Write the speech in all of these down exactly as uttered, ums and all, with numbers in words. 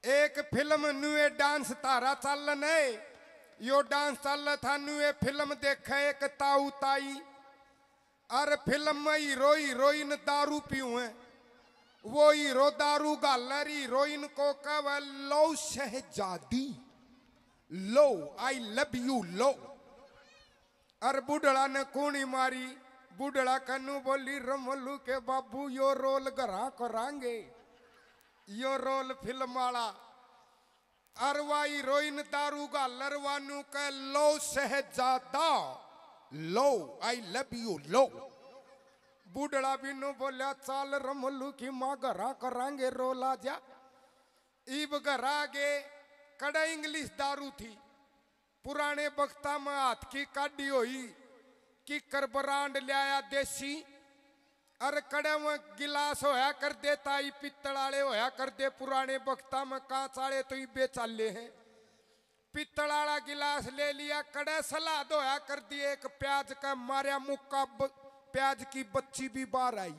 एक फिल्म नुए डांस तारा चालन है, यो डांस चाल था नुए फिल्म देखे एक ताऊ ताई। अर फिल्म में हीरो हीरोइन दारू पीवे, वो हीरो दारू घालर हीरोइन को कहवे, "लो शहजादी, लो, I love you, लो।" अर बुढ़ड़ा ने कूणी मारी, बुढ़ड़ा कन्नू बोली, "रमलू के बाबू, यो रोल घरा करांगे, यो रोल फिल्म वाला।" अर वा हीरोइन दारू घालर वा नू कह, "लो शहजादा, लो, I love you, लो।" बुढ़ड़ा भी नू बोल्या, "चाल रमलू की माँ, घरा करांगे रोल, आ जा।" इब घर आ गए, कड़े इंग्लिश दारू थी, पुराने बख्ता में हाथ की काढ़ी होई, किकर ब्रांड ल्याया देसी। अर कड़े में गिलास होया कर दे ताई, पित्तल आले होया कर दे, पुराने बख्ता में, कांच आले तो इबे चाले हैं। पित्तल आला गिलास ले लिया, कड़े सलाद होया कर दिए, एक प्याज का मारया मुक्का, ब-, प्याज की बच्ची भी बाहर आई।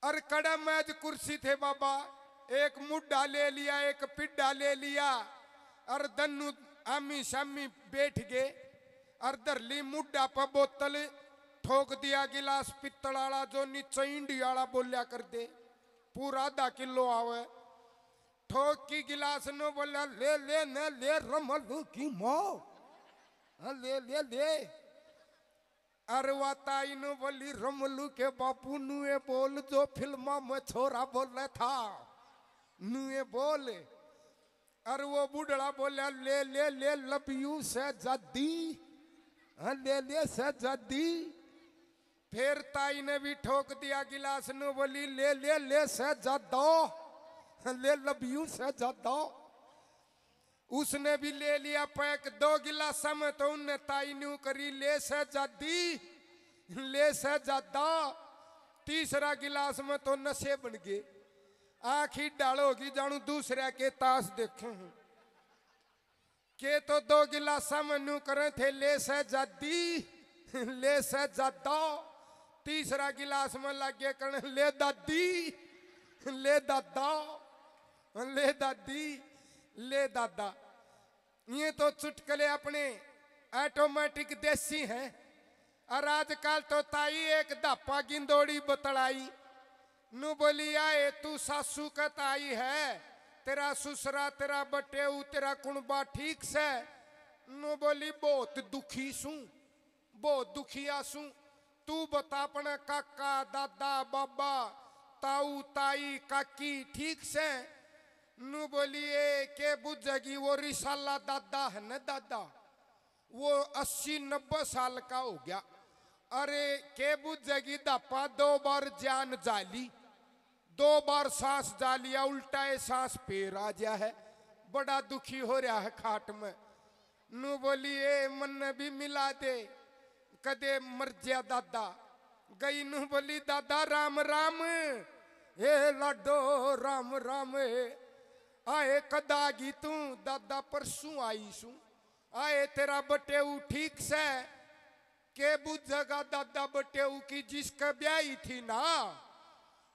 अर कड़े मेज कुर्सी थे बाबा, एक मुड्ढा ले लिया, एक पिड्ढा ले लिया, अर दन्नू आमी सामी बैठ गए, अर धर ली मुड्ढा पे बोतल, ठोक दिया गिलास पित्तल आला, जो नीचे इंडी आला बोल्या कर दे, पूरा आधा किलो आवे। ठोक की गिलास नू बोल्या, "ले, ले, न ले, रमलू की माँ, हाँ, ले, ले, ले।" अर वा ताई नू बोली, "रमलू के बापू, नुए बोल जो फिल्मा में छोरा बोले था, नुए बोल।" अर वो बुढ़ड़ा बोल्या, "ले, ले, ले, love you शहजादी, हाँ, ले, ले शहजादी।" फिर ताई ने भी ठोक दिया गिलास नू, बोली, "ले, ले, ले शहजादा, ले, love you शहजादा।" उसने भी ले लिया पैक दो गिलासा में, तो उनने ताई न्यू करी, "ले शहजादी, ले शहजादा।" तीसरा गिलास में तो नशे बन गए, आँख ही डाल होगी, जानू दूसरा के ताश देखे हैं। के तो दो गिलासा में न्यू करें थे, "ले शहजादी, ले शहजादा।" तीसरा गिलास में लग गए करण, "ले दादी, ले दादा, ले दादी, ले दादा।" ये तो चुटकले अपने ऑटोमेटिक देसी हैं। और आजकल तो ताई एक धापा गिंदोड़ी बतलाई। नू बोली, "आए तू सासू का ताई है, तेरा सुसरा, तेरा बटेऊ, तेरा कुणबा ठीक से?" नू बोली, "बहुत दुखी सूं, बहुत दुखिया सूं। तू बता अपना काका, दादा, बाबा, ताऊ, ताई, काकी ठीक से?" नू बोली, "ए के बुझेगी, वो रिसाला दादा है ना दादा, वो अस्सी नब्बे साल का हो गया। अरे के बुझेगी धापा, दो बार जान जा ली, दो बार सांस जा लिया, उल्टा ए सांस फेर आ गया है, बड़ा दुखी हो रहा है खाट में।" नू बोली, "ए मन्ने भी मिला दे, कदे मर ज्या दादा।" गई नू बोली, "दादा राम राम, ए लाडो राम राम, आए कद आ गई तू?" "दादा परसों आई सूं।" "आए तेरा बटेऊ ठीक से?" "के बुझेगा दादा बटेऊ की, जिसका ब्याही थी ना,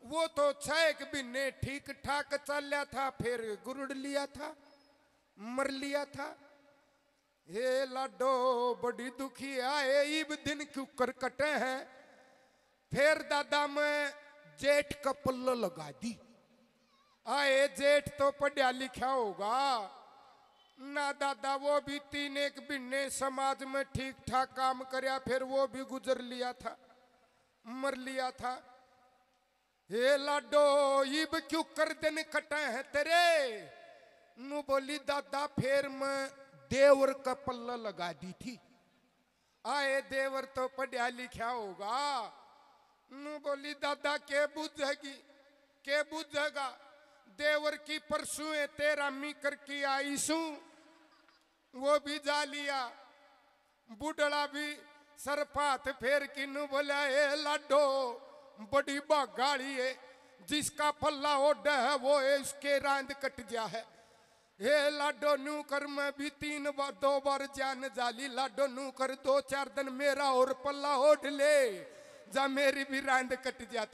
वो तो छह एक महीने ठीक ठाक चल्या था, फिर गुरड़ लिया था, मर लिया था।" "हे लाडो, बड़ी दुखी आए, इब दिन क्यूकर कटे हैं।" फिर दादा मैं जेठ का पल्ला लगा दी। आए जेठ तो पढ़या लिखा होगा ना दादा, वो भी तीन एक महीने समाज में ठीक ठाक काम करया, फिर वो भी गुजर लिया था, मर लिया था। "हे लाडो, इब क्यूकर दिन कटे हैं तेरे?" नू बोली, "दादा, फिर मैं देवर का पल्ला लगा दी थी।" आए देवर तो पढ़या लिखा होगा। नू बोली, "दादा, के बुझेगी, के बुझेगा? देवर की परसों ए तेरहवीं करके आई सूं, वो भी जा लिया।" बुढ़ड़ा भी सर पे हाथ फेर के नू बोला, "ए लाडो, बड़ी भागाली है, जिसका पल्ला ओढ़े है, वो है, उसके रांद कट गया है।" "ए लाडो, नू कर, मैं भी तीन बार, दो बार जान जाली, लाडो, नू कर, दो चार दिन मेरा और पल्ला ओढ़ ले, जा मेरी भी रांद कट जा।"